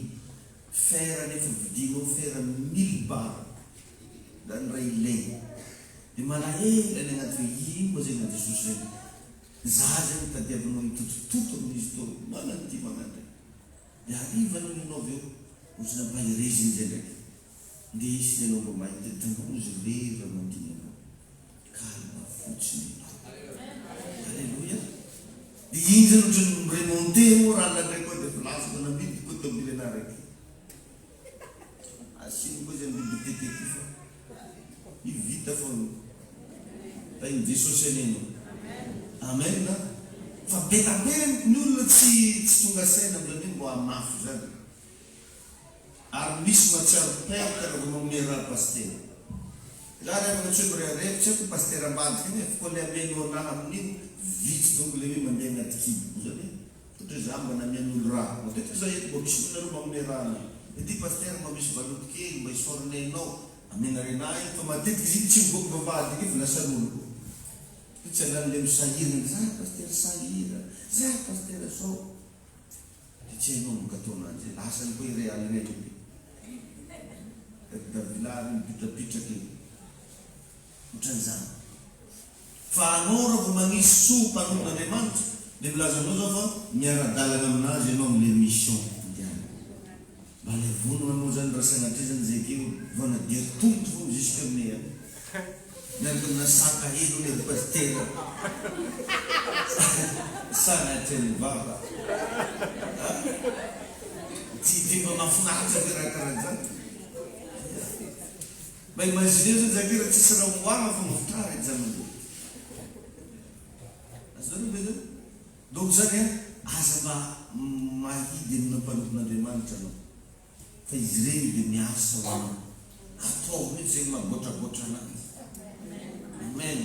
fer nefa vidinao fer 1000 barre zany raha ilaina. De malahelo any agnaty hoe ino moa zegny Jesosy zegny. Za zegny tadiavinao hitotototo amin'izy tô magnano ty magnano ty. De hariva iny anao avy eo ohatry ny ampahereziny zay ndraiky. Ndesiny ianao mba mahita hitanao izy irery raha mandiny anao. Calme fotsiny ianao. Alléluia. De iny zany ohatry ny mi-remonter moral ndraiky koa de voalazako namidy koa tomobile anahy raiky. Asiny koa zay mividy TT ty fa io vita foana. Tahin'i Jesosy anie ianao. Amen. Fa be da be ny olona tsy tsy tonga saina amin'izany hoe mbo hamafy zany. Ary misy mahatsiaro perte raha vao manome raha pasitera. Za ry havana tsy hoe mirehareha, tsy haiko pasitera ambadika iny e, fa koa le ameno anahy amin'io vitsy donc le hoe mandeha agnaty kiboko zany e. Ohatra hoe za mba namian'olo raha. Matetika za eto mba misy olona reo magnome raha anay. Ity pasitera mba misy valopy kely mba isaoranay anao. Amenareo anahy iny fa matetika izy iny tsy mivoaka vavahady iny fa lasan'olo koa. Io tsy anan'le misahirana, za pasitera sahirana, za pasitera zao. De tsy hainao ny gâteau ananjy e, lasany koa iray alina iny de. Davila mipitrapitraka iny. Ohatran'izany. Fa anao raha vao magnisy soa mpanompon'Andriamanitra dia milaza aminao zaho fa miara-dalana aminazy ianao amle mission andehanany. Mba le vonona anao zany raha sanatria zany zay keo vao nadia tongotra foana jusque aminay any. Miaraka amina saka hely hono ry pasitera. Sanatria ny vava. A! Tsy dia mba mahafinaritra ve raha karahan'izany? Mba imagineo zany zany raha tsisy raha hohanina fa mofotara hijanona eo. Azonareo ve zany? Donc zany an, aza mba mahidy amina mpanompon'Andriamanitra anao. Fa izy ireny dia miasa ho anao. Ataovy mihitsy zegny mahagoatragoatra anazy. Amen.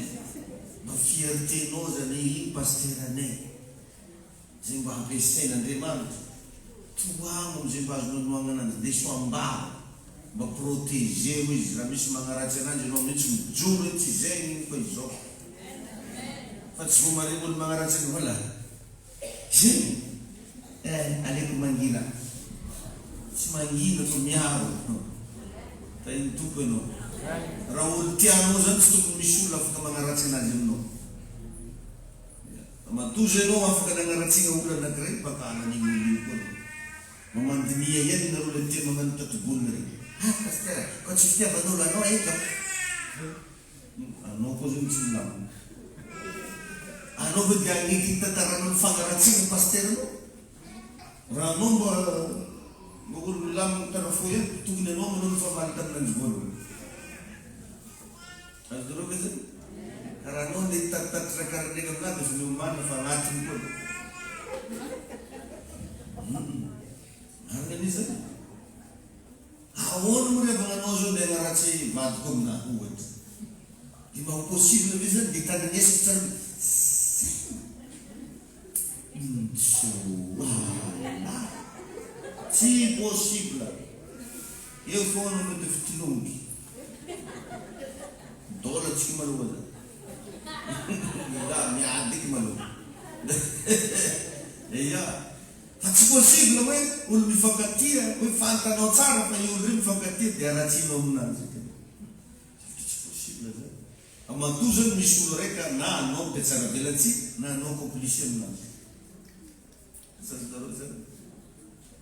Mba fierté-nao zany iny pasiteranay. Izay mba ampiasain'Andriamanitra, tohano amin'izay mba azonao anohagnana anjy, ndeso ambava, mba proteger-o izy, raha misy magnaratsy ananjy ianao mihitsy mijoro hoe tsy izay iny fa izao, fa tsy vao mahare olo magnaratsy anao voilà, zay eh, aleoko mangina, tsy mangina fa miaro, tahin'ny Tompo ianao, raha olo tianao zany tsy tokony misy olona afaka magnaratsy anazy aminao. Fa matoa zay enao afaka nagnaratsiana olona anakiray mpankahana an'iny olona io koa anao. Mba mandiniha ihany nareo le tia magnano tati-bolona reny. Ah pasteur koa tsy fitiavan'olo anao eto a. Anao koa zany tsy milamina. Anao ve dia hagneky ny tantaranao ny fagnaratsiana pasteur anao? Raha anao mba mba olo milamina tarafo ihany tokony anao manao ny famaly tamin'anjy voalohany. Azonareo ve zay? Ka raha anao ndeha hitatitatitra karaha ndraiky aminahy dia efa miomanina fa agnatiny koa anao. Hum. Marina anie zany. Ahoana moa ry havana anao zao ndeha hagnaratsy vadiko aminahy ohatra. Dia mba ho possible ve zany? Dia tandrinesiko tsara hoe zay. Intsooallah. Tsy possible. Eo foana anao dia fitolongy. Dôla tsika maloha zany. Lehilahy miady eky maloha. Eia. Fa tsy possible hoe olo mifankatia, hoe fantanao tsara fa io olo io mifankatia dia haratsianao aminazy. Zavatra tsy possible zany. Fa matoa zany misy olo raika na anao mpihatsaravelatsihy na anao complice aminazy. Azonareo zany?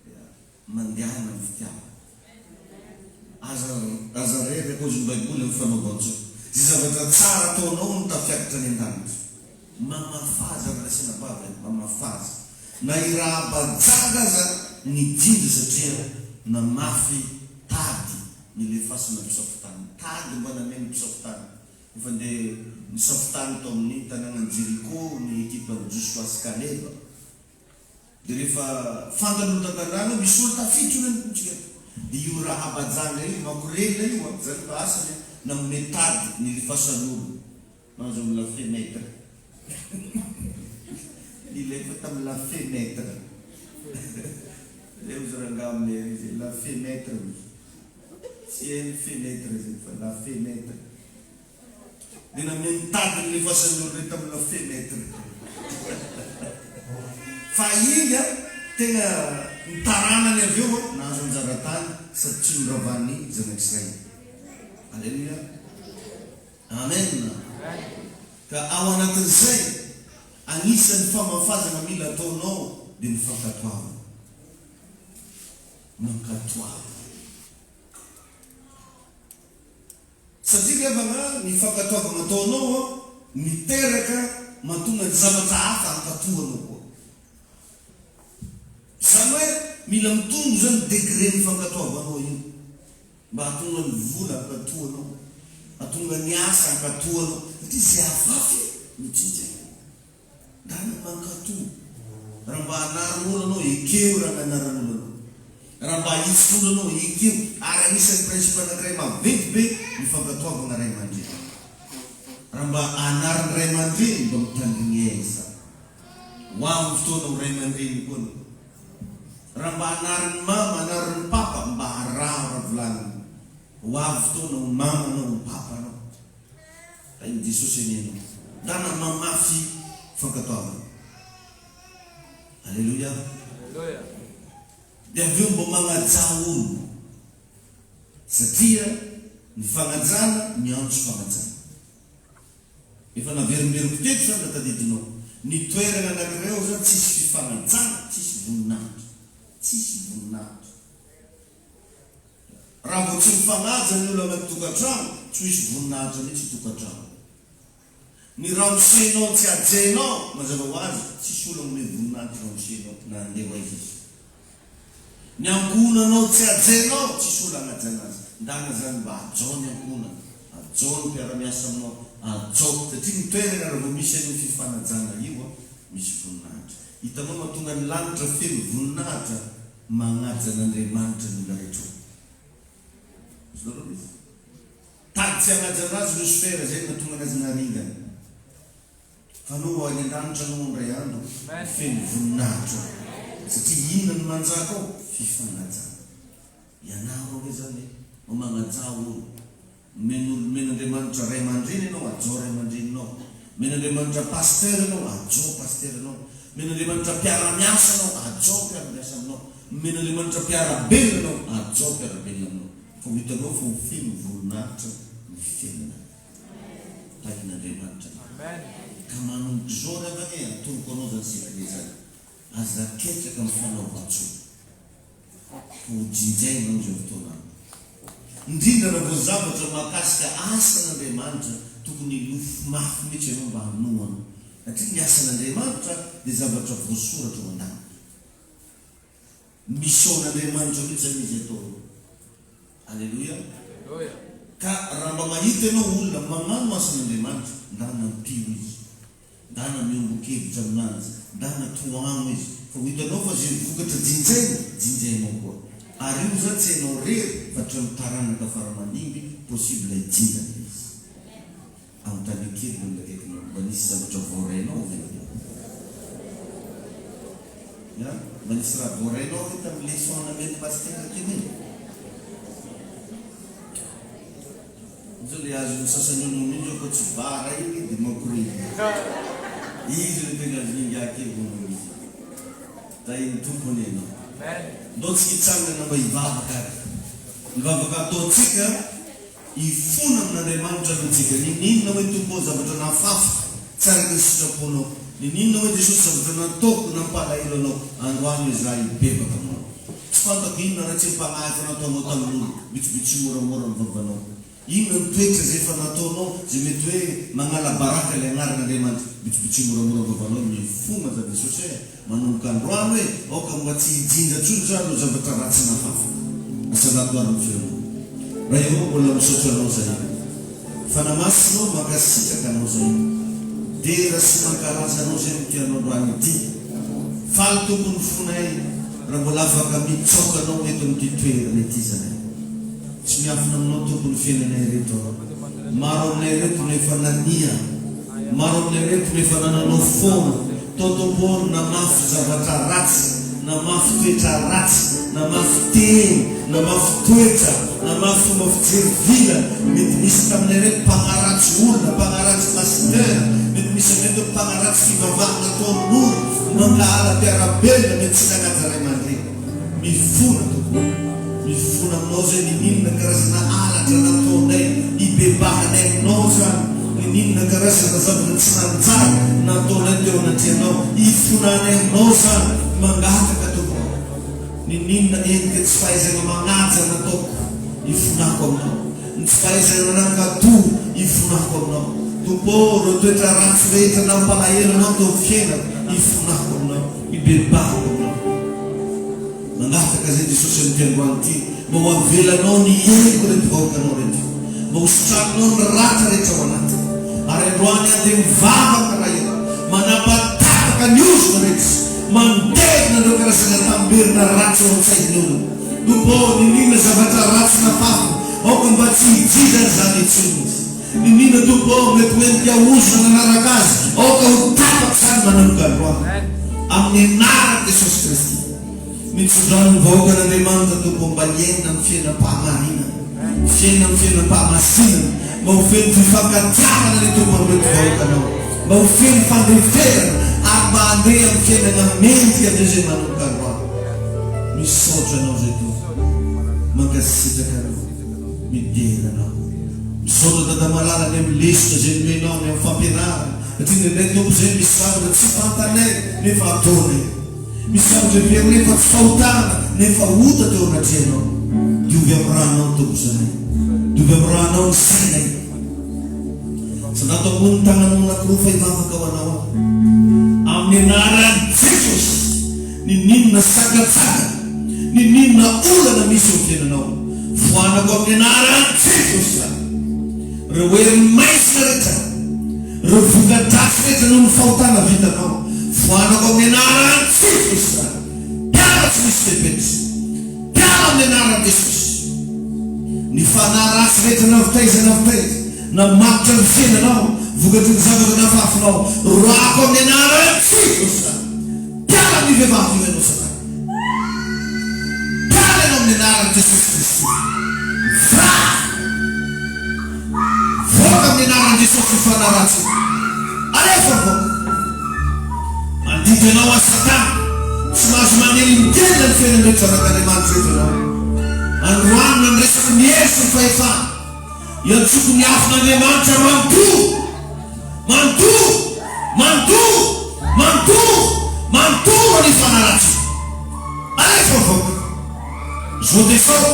Dia mandehana amin'ny fitiavana. Aza aza reraka hozy ny baiboly amin'ny fanaovan-tsoa. Izay zavatra tsara ataonao no tafiakatra any an-danitra. Mamafaza ry ray sy anabavy a, mamafaza. Na i Rahaba janga aza nijinja satria namafy tady nilefasana mpisafo-tany. Tady mba nameno mpisafo-tany. Efa ndeha nisafo-tany tao amin'ny tanànan'i Jeriko ny ekipan'i Josoa sy Kaleba. Dia rehefa fantany olo tan-tanàna hoe misy olo tafiditra ony amintsika eto, dia io Rahaba janga io, makorelina io an, zany fa asany an, nanome tady nilefasan'olo nahazo amin'ny la fenêtre. Nilefa tamin'ny la fenêtre. Zay ozy rangaha aminay ary izy, la fenêtre ozy. Tsy hainy fenêtre zay fa la fenêtre. Dia nameno tady nilefasan'ny olona ireto tamin'ny la fenêtre. Fa iny an, tegna ny taranany avy eo an, nahazo anjara tany sady tsy noravan'ny zanak'Israely. Aleloia. Amen. Ka ao anatin'izay, anisan'ny famafazana mila ataonao dia ny fankatoavana. Mankatoava. Satria ry havana, ny fankatoavana ataonao an, miteraka mahatonga ny zavatra hafa hankatoa anao koa. Izany hoe mila mitombo izany degré-n'ny fankatoavanao io. Mba hahatonga ny vola hankatoa anao, hahatonga ny asa hankatoa anao. Satria izay afafy no jinjaina. Ndana mankatò. Raha mba anarin'olo anao, ekeo raha nanarin'olo anao. Raha mba ahitsin'olo anao, ekeo. Ary anisan'ny principe anankiray maventy be ny fankatoavagna ray aman-dreny. Raha mba anarin'ny ray aman-dreny, mba mitandrignesa. Ho avy ny fotoana ho ray aman-dreny koa anao. Raha mba anarin'ny mama, anarin'ny papa, mba araho raha volagniny. Ho avy fotoana ho mama anao, ho papa anao. Tahin'i Jesosy anie ianao. Ndana mamafy fankatoavana. Aleloia. Dia avy eo mba magnajà olona. Satria ny fagnajana miantso fagnajana. Efa naverimberiko teto zany raha tadidinao. Ny toerana anankiray ao zany tsisy fifanajana, tsisy voninahitra. Tsisy voninahitra. Raha vao tsy mifanaja ny olona anaty tokantrano, tsy ho hisy voninahitra mihitsy io tokantrano io. Ny ramosenao tsy hajainao, mazava ho azy, tsisy olona hanome voninahitra ramosenao na handeha ho aiza izy. Ny ankohonanao tsy hajainao, tsisy olona hanajana azy. Ndana zany mba hajao ny ankohonana, hajao ny mpiara-miasa aminao, hajao, satria ny toerana raha vao misy an'io fifanajana io, misy voninahitra. Hitanao mahatonga ny lanitra feno voninahitra Magnaja an'Andriamanitra ny olona rehetra ao. Azonareo ve izy? Tady tsy hagnaja anazy Losifera, zay no nahatonga anazy naringana. Fa anao ho any an-danitra anao indray andro, ho feno voninahitra ao. Satria inona no manjaka ao? Fifanajana. Ianaro ange zany e, mba magnajà olo. Nomen'Andriamanitra ray aman-dreny ianao, hajao ray aman-dreninao. Nomen'Andriamanitra pasteur ianao, hajao pasteur anao. Nomen'Andriamanitra mpiara-miasa ianao, hajao mpiara-miasa aminao. Nomen'Andriamanitra mpiara-belona ianao, hajao mpiara-belona aminao. Fa ho hitanao fa ho feno voninahitra ny fiainanao. Tahin'Andriamanitra ianao. Ka manomboka izao ry havana e, atoroko anao izany secret izany. Aza ketraka amin'ny fanaovan-tsoa. Ho jinjaina amin'izao fotoana any. Indrindra raha vao zavatra mahakasika asan'Andriamanitra, tokony hilofo mafy mihitsy ianao mba hanohana. Satria ny asan'Andriamanitra dia zavatra voasoratra ao an-danitra. Mission-n'Andriamanitra mihitsy izany izy atao io. Aleloia. Ka raha mba mahita ianao olona magnano asan'Andriamanitra, ndana ampio izy. Ndana miombon-kevitra aminanjy, ndana tohano izy, fa ho hitanao fa ze vokatra jinjaina, jinjainao koa. Ary io zany tsy enao rery fa hatramin'ny taranaka fara aman-dimby possible hijinja le izy. Anontanio kely ny olona akaikinao, mba nisy zavatra voarainao ve? Ya, mba nisy raha voarainao ve tamin'ny leçon namen'i Pasitera teo iny? Zao le azon'ny sasany hono iny zao koa tsy bara iny de mampirevy. Izy no tena azon'ny ingahy kely hono izy. Tahin'ny Tompo anie ianao. Ndao tsika hitsangana mba hivavaka ary. Ny vavaka ataontsika hifona amin'Andriamanitra aloha tsika. Niniana hoe Tompo ô zavatra nafafiko tsy araka ny sitraponao. Niniana hoe Jesosy zavatra nataoko nampalahelo anao. Androany hoe za hibebaka aminao. Tsy fantako inona ratsem-panahy efa nataonao tamin'olo, bitsibitsio moramora ny vavanao. Inona ny toetra izay efa nataonao izay mety hoe magnala baraka ilay agnaran'Andriamanitra, bitsibitsio moramora ny vavanao, mifona za Jesosy e, manomboka androany hoe aoka mba tsy hijinja tsony za ireo zavatra ratsy nafafiko. Asandrato ary ny feonao. Ray ô, mbola misaotra Anao zahay. Fanahy Masina ô, mankasitraka Anao zahay. Dera sy mankalaza Anao zahay amin'ity andro androany ity. Faly Tompo ny fonay raha mbola afaka mitsaoka Anao eto amin'ity toerana ity zahay. Tsy miafina aminao Tompo ny fiainanay ireto. Maro aminay ireto no efa nania. Maro aminay ireto no efa nananao foana. Tao Tompo ô, namafy zavatra ratsy, namafy toetra ratsy. na mafy teny, na mafy toetra, na mafy fomba fijery vilana, mety misy taminay ireto mpagnaratsy olona, mpagnaratsy pasteur, mety misy aminay ireto mpagnaratsy fivavahana ataon'olo, mankahala mpiara-belona, mety tsy nagnaja ray aman-dreny. Mifona Tompo ô! Mifona aminao zay niniana karazana halatra nataonay, ibebahanay aminao zany, niniana karazana zavatra tsy nanjary nataonay teo anatrehanao, ifonanay aminao zany, mangataka Tompo ô! Niniana endrika tsy fahaizana magnaja nataoko, ifonako aminao, ny tsy fahaizana nankato, ifonako aminao, Tompo ô, reo toetra ratsy rehetra nampalahelo anao teo amin'ny fiainako, ifonako aminao. Mibebahako aminao. Mangataka izay Jesosy amin'ity androany ity mba ho avelanao ny heloko ireto vahoakanao ireto. Mba ho sitraninao ny ratra rehetra ao anatiny. Ary androany aho dia mivavaka Ray ô, manapatapaka ny ozona rehetra, mandevona ireo karazana tamberina ratsy ao an-tsain'ny olona. Tompo ô, niniana zavatra ratsy nafafiny, aoka mba tsy hijijana izany intsony izy. Niniana Tompo ô, mety ho endrika ozona nanaraka azy, aoka ho tapaka izany manomboka androany. Amin'ny anaran'i Jesosy Kristy. Mitsodrano ny vahoakan'Andriamanitra Tompo ô mba hiaina amin'ny fiainam-pahamarinana, fiaina amin'ny fiainam-pahamasinana, mba ho feno fifankatiavana ny Tompo amin'ireto vahoakanao, mba ho feno fandeferana ary mba handeha amin'ny fiainana mendrika amin'izay izay manomboka androany. Misaotra Anao izay Tompo. Mankasitraka Anao. Midera Anao. Misaotra Dada malala ny amin'ny lesona izay nomenao ny amin'ny fampianarana satria indraindray Tompo izay misy zavatra tsy fantanay nefa ataonay. Misy zavatra heverinay fa tsy fahotana nefa ota teo anatrehanao. Diovy amin'ny ranao Tompo izahay. Diovy amin'ny ranao ny sainay. Sandrato ambony ny tagnanao anankiroa fa hivavaka ho anao aho. Amin'ny anaran'i Jesosy. Ninoninona sakantsakana, ninoninona olana misy eo amin'ny fiainanao, foanako amin'ny anaran'i Jesosy izany. Ireo hery maizina rehetra, ireo voka-dratsy rehetra noho ny fahotana vitanao, foanako amin'ny anaran'i Jesosy izany. Mpiala tsy misy fepetra, mpiala amin'ny anaran'i Jesosy. Ny fanahy ratsy rehetra na avy taiza na avy taiza, namatotra ny fiainanao, vokatry ny zavatra nafafinao, roahako amin'ny anaran'i Jesosy izany. Mpiala amin'io vehivavy io ianao satana. Mpiala ianao amin'ny anaran'i Jesosy Kristy. Mivoaha! Mivoaka amin'ny anaran'i Jesosy io fanahy ratsy io. Alefa mivoaka. Mandidy anao aho satana. Tsy mahazo manelingelina ny fiainan'ireto zanak'Andriamanitra ireto ianao. Androany nandraisako ny hery sy ny fahefana. Iantsoko ny afon'Andriamanitra manontolo. Manontolo! Manontolo! Manontolo! Manontolo ny fanahy ratsy io. Alefa mivoaka. Zao dia zao,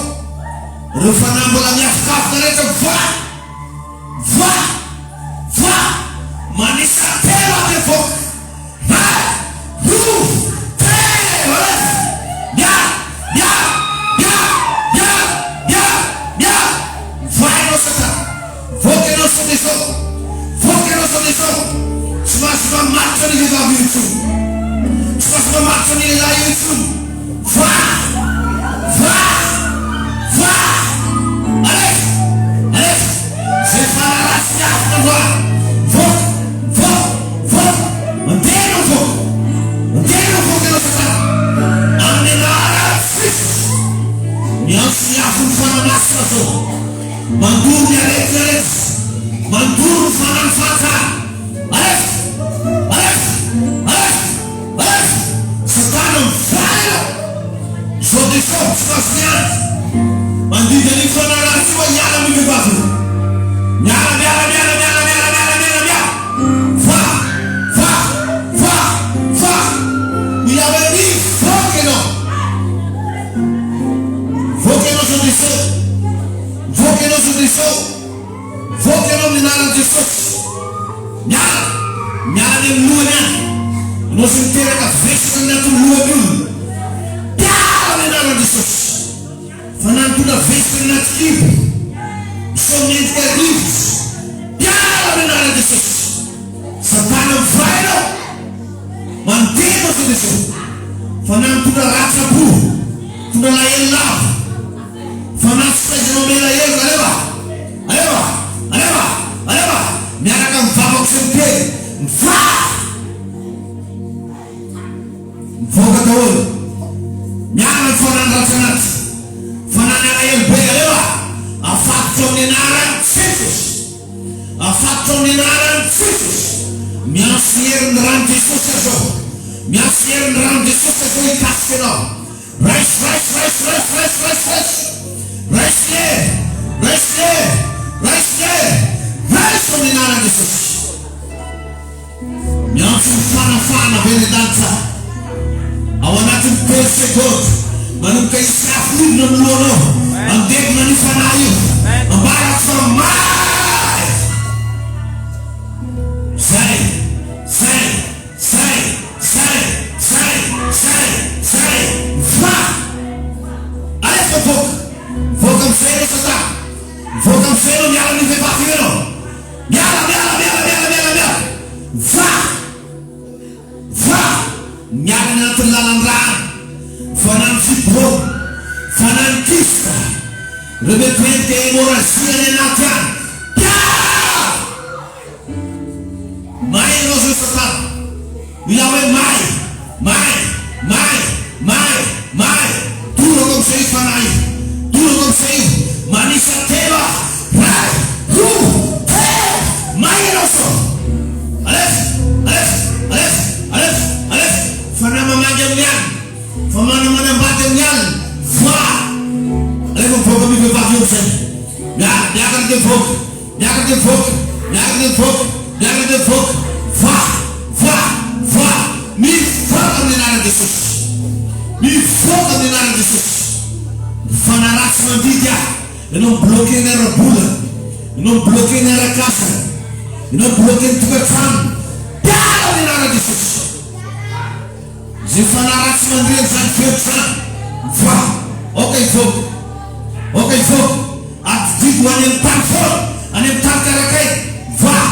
ireo fanahy mbola miafokafona rehetra mivoaha! Mivoaha! Mivoaha! Manisa telo aho dia mivoaka. Iray, roa, telo, alefa! Miala! Miala! Miala! Miala! Miala! Miala! Mivoaha ianao satana. Voaka ianao sao dia izao. Voaka ianao sao dia izao. Tsy mahazo mamatotra ny vehivavy io intsony. Tsy mahazo mamatotra ny lehilahy io intsony. Voaha! Voaha! Voaha! Alefa! Alefa! Izay fanahy ratsy miafina androany. Voaka! Voaka! Voaka! Mandeha ianao voaka! Mandeha ianao voaka ianao satana. Amin'ny anaran'i Jesosy. Miantso ny afon'ny Fanahy Masina zao. Mandoro ny aretina rehetra, mandoro ny fanahy fahatsara. Alefa! Alefa! Alefa! Alefa! Satana mivaha ianao. Izao dia izao, tsy mahazo miandry. Mandidy an'io fanahy ratsy io hiala amin'io vehivavy io. Miala, miala, miala, miala, miala, miala, miala, miala. Vaha! Vaha! Vaha! Vaha! Hoy aho hoe mivoaka ianao. Mivoaka ianao izao dia izao. Mivoaka ianao izao dia izao. Mivoaka ianao amin'ny anaran'i Jesosy. Miala! Miala any amin'ny lohany any. Ianao izay miteraka vesatra amin'ny anatin'ny lohan'ny olona. Miala amin'ny anaran'i Jesosy. Fa nanotona vesatra any anaty kibo. Miseho miendrika rivotra. Miala amin'ny anaran'i Jesosy. Satana mivaha ianao. Mandeha ianao sao dia sao. Fanahy mitondra ratram-po, mitondra alahelo lava. Fanahy tsy fahaizanao mamela heloka. Alefa! Alefa! Alefa! Alefa! Miaraka amin'ny vavako sy ny teny. Mivaha! Mivoaka daholo. Miala ny fanahy ratsy. Afatotro amin'ny anaran'i Jesosy. Afatotro amin'ny anaran'i Jesosy. Miantso ny herin'ny ran'i Jesosy aho izao. Miantso ny herin'ny ran'i Jesosy aho izao hikasika anao. Raiso, raiso, raiso, raiso, raiso, raiso, raiso. Raiso ny hery, raiso ny hery, raiso ny hery, raiso amin'ny anaran'i Jesosy. Miantso ny fanafahana avy any an-danitra aho. Ao anatin'ny telo segondra, manomboka hisy afo hidina amin'ny lohanao. Mandevona an'io fanahy io. Ambarako fa may! Zay, zay, zay, zay, zay, zay, zay, mivoaha! Alefa mivoaka! Mivoaka amin'izay ianao Satana! Mivoaka amin'izay ianao, miala amin'io vehivavy io ianao! Miala, miala, miala, miala, miala, miala! Va! Va! Miala any anatin'ny lalan-drà any! Fanan'ny fibrome, fanan'ny kyste, ireo mety ho endrika hémorragie any anaty any. Miala! May ianao zao Satana. Mila hoe may, may, may, may, may. Dorako amin'izay io fanahy io. Dorako amin'izay io. Manisa telo aho. Ray, roa, telo. May ianao zao. Alefa, alefa, alefa, alefa, alefa. Fanahy mamangy amin'ny alina. Fa manamanambady amin'ny alina. Voa. Alefa mivoaka amin'io vehivavy io amin'izay. Miala, miakatra dia mivoaka. Miakatra dia mivoaka, miakatra dia mivoaka, miakatra dia mivoaka, voa, voa, voa, mivoaka amin'ny anaran'i Jesosy, mivoaka amin'ny anaran'i Jesosy. Ny fanahy ratsy mandidy ahy, ianao mi-bloquer ny ara-bola, ianao mi-bloquer ny arak'asany, ianao mi-bloquer ny tokantranony, miala amin'ny anaran'i Jesosy. Izay fanahy ratsy mandre an'izany feo izany, mivoaha, aoka hivoaka, aoka hivoaka, ary didiako ho any amin'ny tany foana, any amin'ny tany karakaina, mivoaha,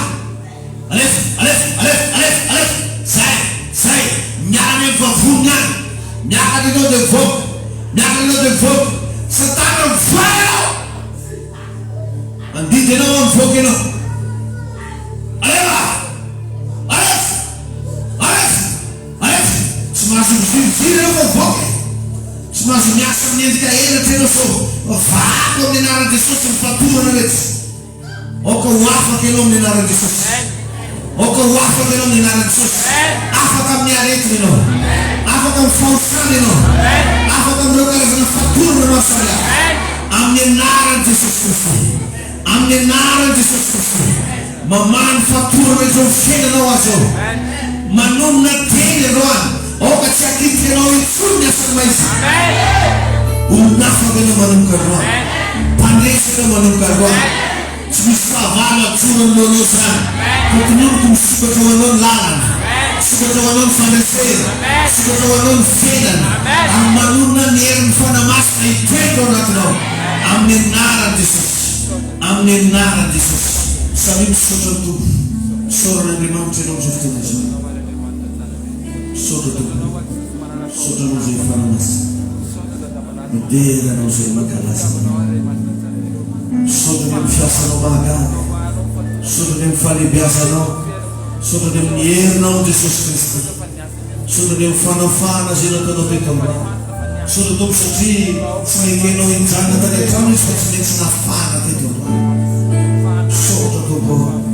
alefa, alefa, alefa, alefa, alefa, zay, zay, miala any amin'ny vavoniny any, miakatra ianao dia mivoaka, miakatra ianao dia mivoaka, satana mivoaha ianao! Mandidy anao aho mivoaka ianao. Alefa! Alefa! Alefa! Alefa! Tsy mahazo miziriziry ianao fa mivoaka e! Tsy mahazo miasa amin'ny endrika henatra ianao sao vahako amin'ny anaran'i Jesosy ny fatorana rehetra. Aoka ho afaka ianao amin'ny anaran'i Jesosy. Aoka ho afaka ianao amin'ny anaran'i Jesosy. Afaka amin'ny aretina ianao. Afaka amin'ny fahotana ianao. Afaka amin'ireo karazana fatorana maro samihafa. Amin'ny anaran'i Jesosy Kristy. Amin'ny anaran'i Jesosy Kristy. Mamaha ny fatorana izao fiainanao aho izao. Manonona teny androany. Aoka tsy hakitika anao intsony ny asan'ny maizina. Olon'afaka ianao manomboka androany. Mpandresy ianao manomboka androany. Tsy misy fahavalo hajoro anoloanao izany, fa tononiko misokatra ho anao ny lalana, misokatra ho anao ny fandresena, misokatra ho anao ny fiainana, ary manonona ny herin'ny Fanahy Masina hitoetra ao anatinao, amin'ny anaran'i Jesosy, amin'ny anaran'i Jesosy. Samia misaotra ny Tompo. Isaorana Andriamanitra ianao amin'izao fotoana izao. Misaotra Tompo. Misaotra Anao izay Fanahy Masina. Midera Anao izay mankalaza Anao. Misaotra ny amin'ny fiasanao mahagaga. Misaotra ny amin'ny fahalehibiazanao. Misaotra ny amin'ny herinao Jesosy Kristy. Misaotra ny amin'ny fanafahana izay nataonao teto ambany. Misaotra Tompo satria tsy nekenao hijanona tany an-trano izy fa tsy maintsy nafahana teto ambany. Misaotra Tompo ô.